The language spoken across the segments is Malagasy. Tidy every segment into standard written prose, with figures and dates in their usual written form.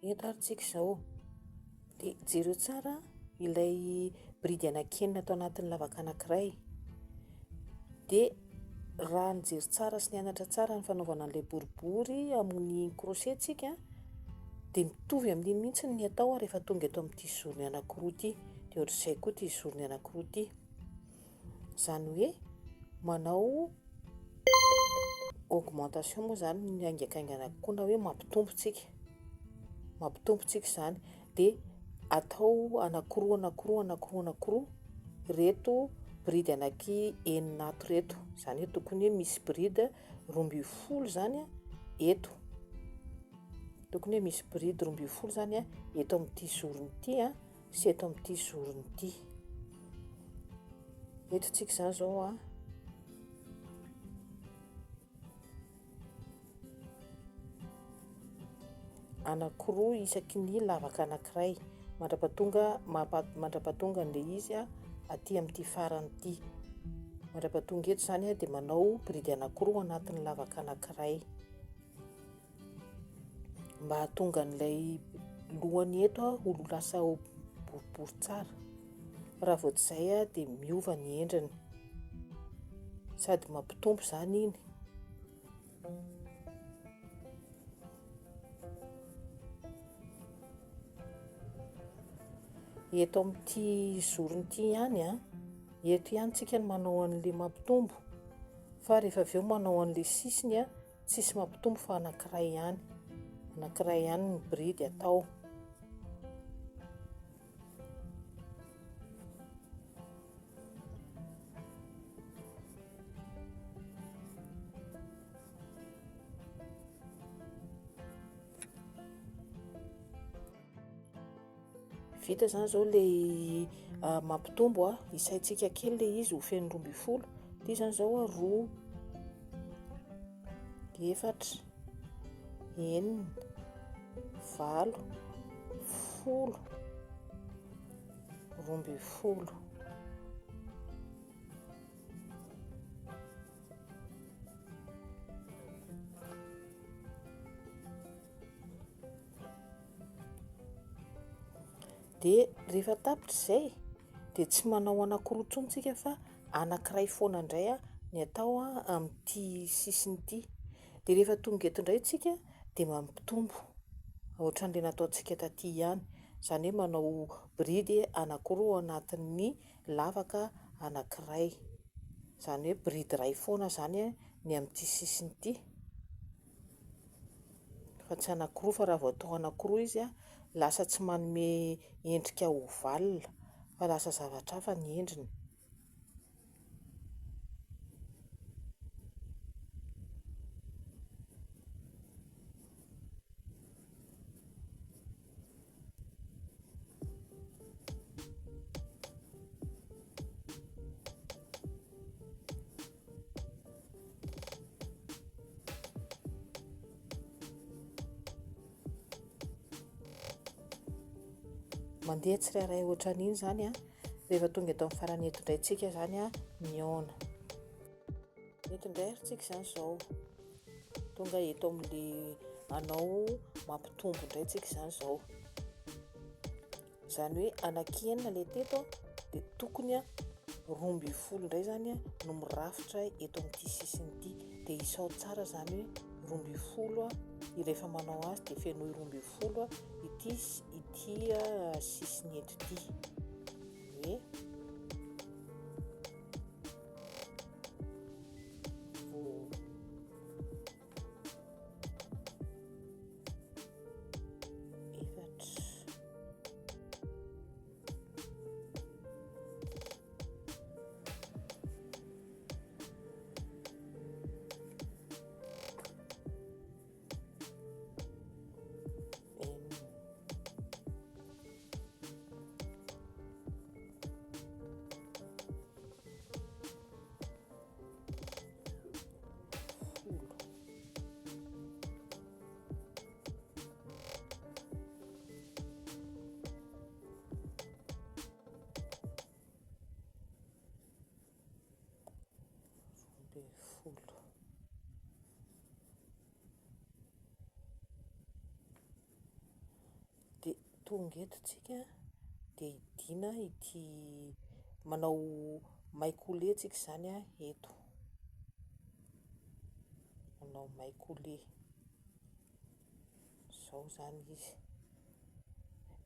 Eto ary tsika izao. Dia jereo tsara ilay bridy anankienina ato anatin'ny lavaka anankiray. Dia raha nijery tsara sy nianatra tsara ny fanaovana an'ilay boribory amin'ny crochet tsika dia mitovy amin'iny mihitsy ny atao rehefa tonga eto amin'ity zorony anankiroa ity. Dia ohatr'izay koa ity zorony anankiroa ity. Izany hoe manao augmentation moa izany ny haingankaingana kokoa na hoe mampitombo tsika. Mampitombo tsika izany. Dia atao anankiroa anankiroa anankiroa anankiroa ireto bride anaky enina ato ireto. Izany hoe tokony hoe misy bride 12 izany eto. Tokony hoe misy bride 12 izany eto amin'ity zorony ity sy eto amin'ity zorony ity. Eto tsika izany izao a. Anankiroa isaky ny lavaka anankiray mandrapatonga mandrapatonga an'ilay izy aty amin'ity farany ity. Mandrapatonga eto izany dia manao bride anankiroa anatin'ny lavaka anankiray. Mba hahatonga an'ilay lohany eto ho lasa ho boribory tsara. Raha vao tsy izay dia miova ny endriny. Sady mampitombo izany iny. Eto amin'ity zorony ity ihany an, eto ihany tsika no manao an'ilay mampitombo fa rehefa avy eo manao an'ilay sisiny an, Tsisy mampitombo fa anankiray ihany. Anankiray ihany ny bride atao. Vita izany izao ilay mampitombo a, isaintsika kely ilay izy ho feno 12. Ity izany izao a, 2, 4, 6, 8, 10, 12. Dia rehefa tapitra izay dia tsy manao anankiroa intsony tsika fa anankiray foana indray ny atao amin'ity sisiny ity. Dia rehefa tonga eto indray tsika dia mampitombo ohatran'ilay nataontsika taty ihany. Izany hoe manao bride anankiroa ao anatin'ny lavaka anankiray. Izany hoe bride iray foana izany ny amin'ity sisiny ity. Fa tsy anankiroa fa raha vao atao anankiroa izy an, lasa tsy manome endrika ovale fa lasa zavatra hafa ny endriny. Mandeha tsirairay ohatran'iny izany an, rehefa tonga eto amin'ny farany eto indray tsika izany an, mihaona. Eto indray ary tsika izany izao, tonga eto amin'le anao mampitombo indray tsika izany izao. Izany hoe anaky enina ilay teto dia tokony 12 indray izany no mirafitra eto amin'ity sisiny ity. Dia isao tsara izany hoe 12 rehefa manao azy dia fenoy 12 ity ity sisiny eto ity. Hoe efatra. Enina. tonga eto tsika dia hidiana ity manao maille coulée tsika izany eto. Manao maille coulée. Izao izany izy.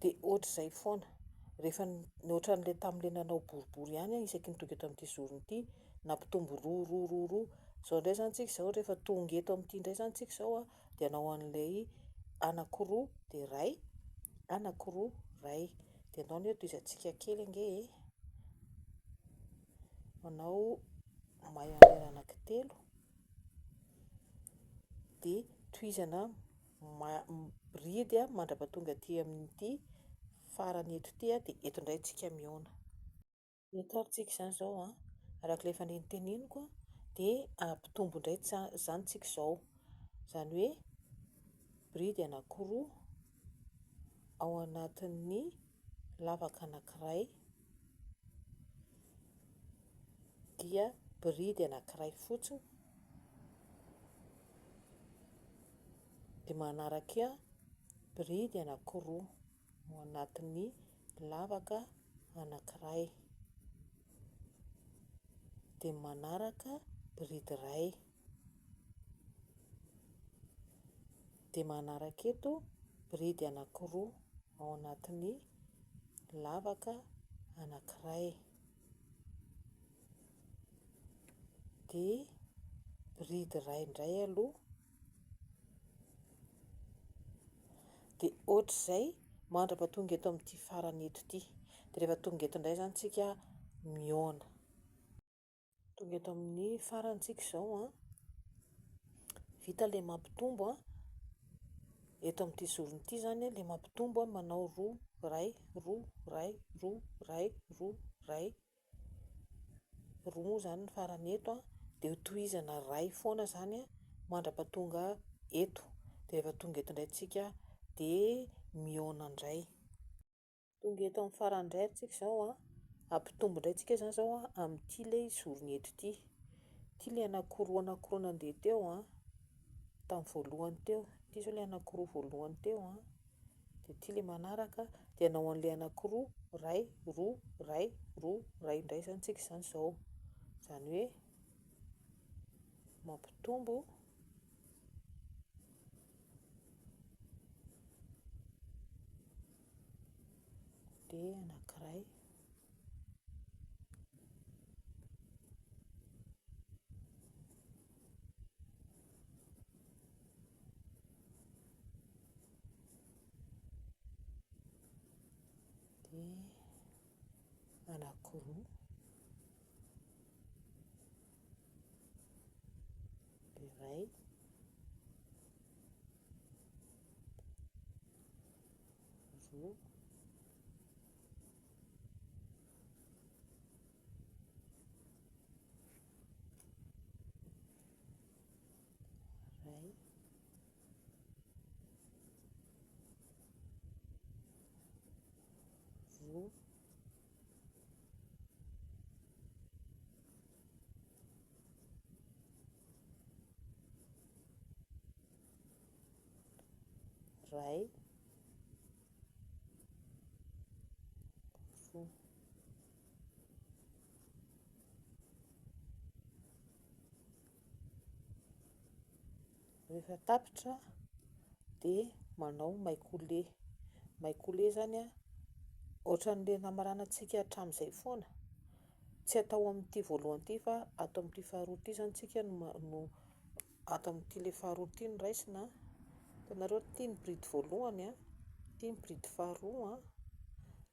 Dia ohatr'izay foana. Rehefa ohatran'ilay tamin'ilay nanao boribory ihany isaky ny tonga eto amin'ity zorony ity, nampitombo roa roa roa roa. Izao indray izany tsika izao rehefa tonga eto amin'ity indray izany tsika izao dia hanao an'ilay anankiroa dia iray, anankiroa, iray. Dia andao anie tohizantsika kely ange e. Manao maille en l'air anankitelo dia tohizana biridy mandra-pahatonga aty amin'ity farany eto ity dia eto indray tsika mihaona. Eto ary tsika izany izao an, araka ilay efa noteneniko dia hampitombo indray izany tsika izao, izany hoe biridy anankiroa ao anatin'ny lavaka anankiray dia biridy anankiray fotsiny dia manaraka biridy anankiroa ao anatin'ny lavaka anankiray dia manaraka biridy iray dia manaraka eto biridy anankiroa ao anatin'ny lavaka anankiray dia biridy iray indray aloha dia ohatr'izay mandra-pahatonga eto amin'ity farany eto ity. Dia rehefa tonga eto indray izany tsika mihaona. Tonga eto amin'ny farany tsika izao an. Vita ilay mampitombo an. Eto amin'ity zorony ity izany ilay mampitombo an, manao roa, iray, roa, iray, roa, iray, roa, iray. Roa moa izany ny farany eto an, dia ho tohizana iray foana izany an, mandra-pahatonga eto. Dia rehefa tonga eto indray tsika dia mihaona indray. Tonga eto amin'ny farany indray ary tsika izao an, hampitombo indray tsika izany izao an, amin'ity ilay zorony eto ity. Ity ilay anankiroa anankiroa nandeha teo an, tamin'ny voalohany teo. Ity izao ilay anankiroa voalohany teo an, dia ity ilay manaraka, dia hanao an'ilay anankiroa, iray, roa, iray, roa, iray indray izany tsika izany izao. Izany hoe mampitombo. Dia anankiray. Dia anankiroa. Iray. Roa. Iray. Roa. Iray. Roa. Rehefa tapitra dia manao maille coulée. Maille coulée izany an, ohatran'ilay namaranantsika hatramin'izay foana. Tsy atao amin'ity voalohany ity fa ato amin'ity faharoa ity izany tsika no ato amin'ity ilay faharoa ity no raisina. Hitanareo ity ny bride voalohany an, ity ny bride faharoa an,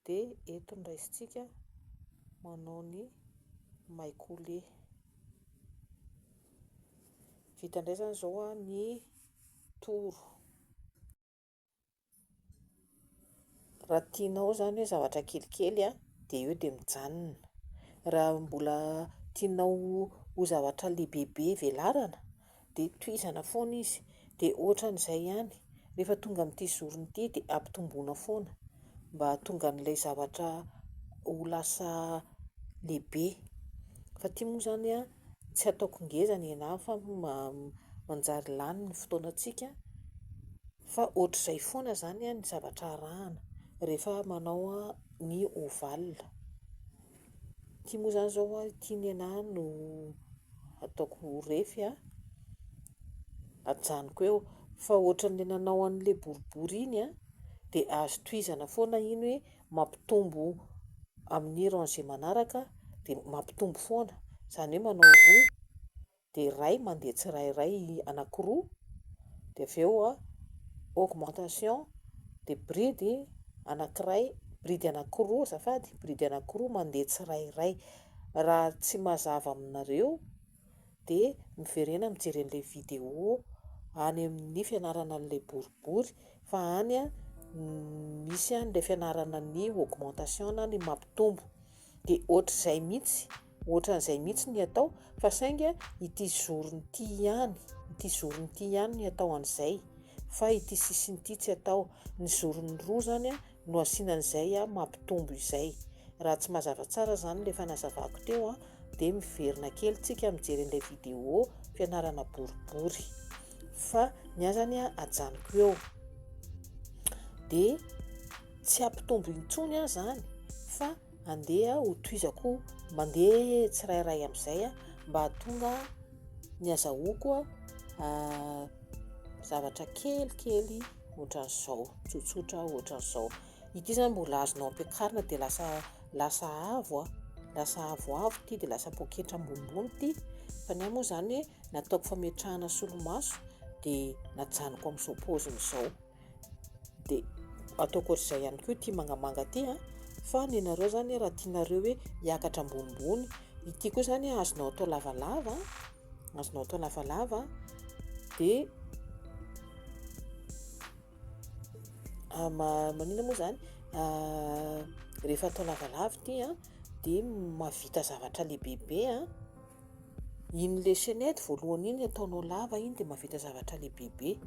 dia eto no raisintsika manao ny maille coulée. Vita indray izany izao ny toro. Raha tianao izany hoe zavatra kelikely dia eo dia mijanona. Raha mbola tianao ho zavatra lehibebe velarana dia tohizana foana izy. Dia ohatran'izay ihany, rehefa tonga amin'ity zorony ity dia ampitomboina foana mba hahatonga an'ilay zavatra ho lasa lehibe. Fa ity moa izany an, tsy ataoko ngeza ny enahy fa manjary lany ny fotoanantsika fa ohatr'izay foana izany ny zavatra arahana. rehefa manao ny ovale. Ity moa izany izao, ity ny anahy no ataoko refy, ajanoko eo. Fa ohatran'ilay nanao an'ilay boribory iny dia azo tohizana foana iny hoe mampitombo amin'ny rangée manaraka dia mampitombo foana. Izany hoe manao roa dia iray mandeha tsirairay anankiroa dia avy eo augmentation dia bride anankiray, bride anankiroa azafady, bride anankiroa mandeha tsirairay. Raha tsy mazava aminareo dia miverena mijery an'ilay vidéo any amin'ny fianarana an'ilay boribory fa any misy an'ilay fianarana ny augmentation na ny mampitombo. Dia ohatr'izay mihitsy, ohatran'izay mihitsy ny atao fa saingy ity zorony ity ihany, ity zorony ity ihany ny atao an'izay fa ity sisiny ity tsy atao. Ny zorony roa izany no asiana an'izay mampitombo izay. Raha tsy mazava tsara izany ilay fanazavako teo dia miverina kely tsika mijery an'ilay vidéo fianarana boribory. Fa ny ahy izany ajanoko eo. Dia tsy hampitombo intsony aho izany fa andeha ho tohizako mandeha tsirairay amin'izay mba hahatonga ny azahoako zavatra kelikely ohatran'izao, tsotsotra ohatran'izao. Ity izany mbola azonao ampiakarina dia lasa lasa avo a, lasa avoavo ity dia lasa poketra ambonimbony ity. Fa ny ahy moa izany nataoko fametrahana solomaso dia najanoko amin'izao paoziny izao. Dia ataoko ohatr'izay ihany koa ity mangamanga ity a, fa ny anareo izany raha tianareo hoe hiakatra ambonimbony, ity koa izany azonao atao lavalava, azonao atao lavalava dia maninona moa izany, rehefa atao lavalava ity a dia mahavita zavatra lehibebe a. Iny le chaînette voalohany iny ataonao lava iny dia mahavita zavatra lehibebe.